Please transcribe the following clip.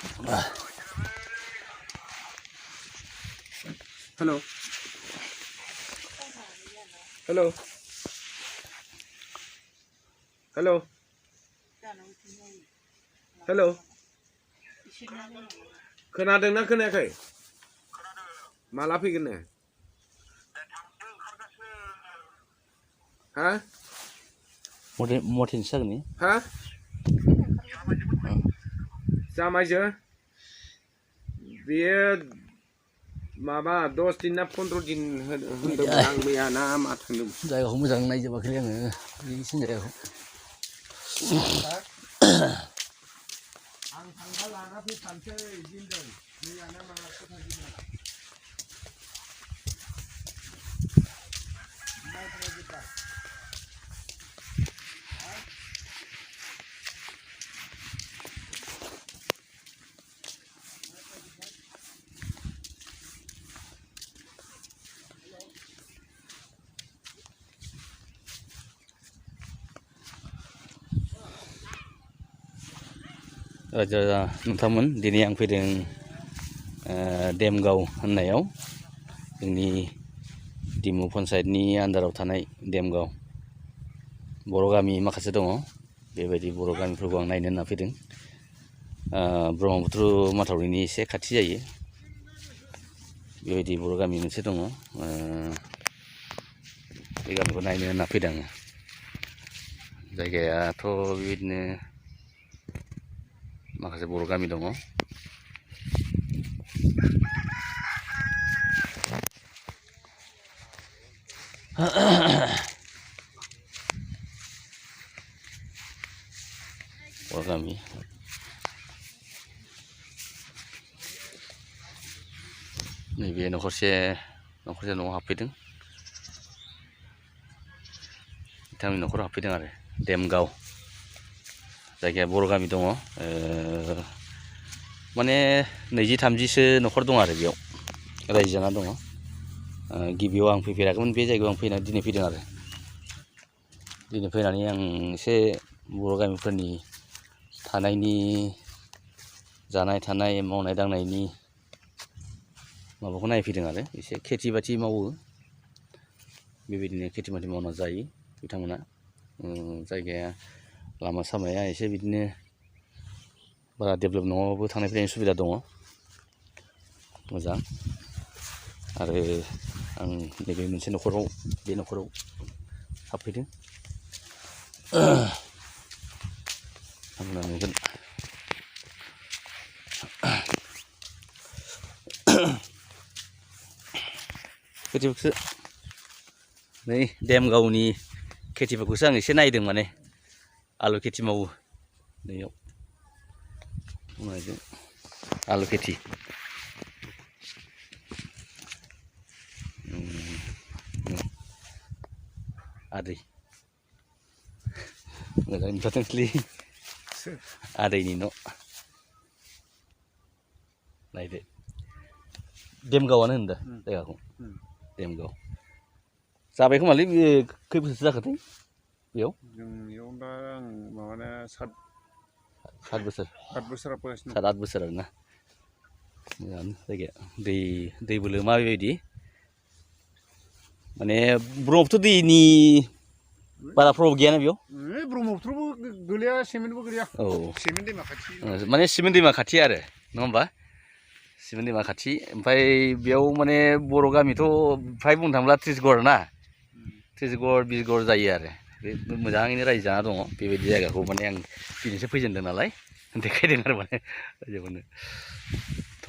Hello. Hello. Hello. Hello. खोनादोंना खोनायाखै? माला फैगोन नो? हा? मथेनसो जागोन ने? हा? जामायजो? बेयो माबा 10 दिन ना 15 दिन होनदोंमोन आं मैया ना मा थांदोंमोन? जायगाखौ मोजां नायजोबाखै आङो बेसिम जायगाखौ। आं थांबा लाना फैफानोसै दिनदों मैया ना मालासो थांदोंमोन आं। नायफैजोब्बाय। रायजो राजा नोंथांमोन दिनै आं फैदों देमगाव होननायाव जोंनि दिमु पन्सायतनि आन्दाराव थानाय देमगाव बर' गामि माखासे दङ बेबायदि बर' गामिफोरखौ आं नायनो होनना फैदों। ब्रह्मपुत्र माथावरिनि एसे खाथि जायो बेबायदि बर' गामि मोनसे दङ बे गामिखौ नायनो होनना फैदों आङो। जायगायाथ' बेबायदिनो माखासे बर' गामि दङ। बर' गामि नैबे न'खरसे न'आव हाबफैदों बिथांनि न'खराव हाबफैदों आरो देमगाव जायगाया बर' गामि दङ माने 20-30सो न'खर दं आरो बेयाव रायजो जाना दङ। गिबियाव आं फैफेराखैमोन बे जायगायाव आं फैनानै दिनै फैदों आरो दिनै फैनानै आं एसे बर' गामिफोरनि थानायनि जानाय थानाय मावनाय दांनायनि माबाखौ नायफैदों आरो एसे खेथि बाथि मावो बेबायदिनो खेथि बाथि मावना जायो बिथांमोना। जायगाया लामा सामाया एसे बिदिनो बारा डेभेलप नङाबाबो थांलाय फैलायनि सुबिदा दङ मोजां। आरो आं नैबे मोनसे न'खराव बे न'खराव हाबफैदों आं नुगोन खेथिफोरखौसो नै देमगावनि खेथिफोरखौसो आं एसे नायदों माने आलु खेथि मावो नैयाव आलु खेथि आदै मोजां नुथारदोंलै आदैनि न' नायदो देमगावआनो होनदों जायगाखौ देमगाव जाबाय खोमालै बे खै बोसोरसो जाखोथाय बेयाव? जोंनियाव दा आं माबाना 7 बोसोर 8 बोसोर 7-8 बोसोर आरोना मोजाङानो जायगाया दैबो लोमा बेबायदि माने ब्रह्मपुत्र दैनि बारा प्रब्लेम गैयाना बेयाव? ब्रह्मपुत्रबो गोलैया सेमेन्टबो गोलैया। औ सेमेन्ट दैमा खाथि माने सिमेन्ट दैमा खाथि आरो नङा होमबा? सिमेन्ट दैमा खाथि ओमफ्राय बेयाव माने बर' गामिथ' फ्राय बुंनो थाङोब्ला 30 घर ना 30 घर 20 घर जायो आरो बे मोजाङैनो रायजो जाना दङ बेबायदि जायगाखौ माने आं दिनैसो फैजेनदों नालाय देखायदों आरो माने रायजोफोरनो थ'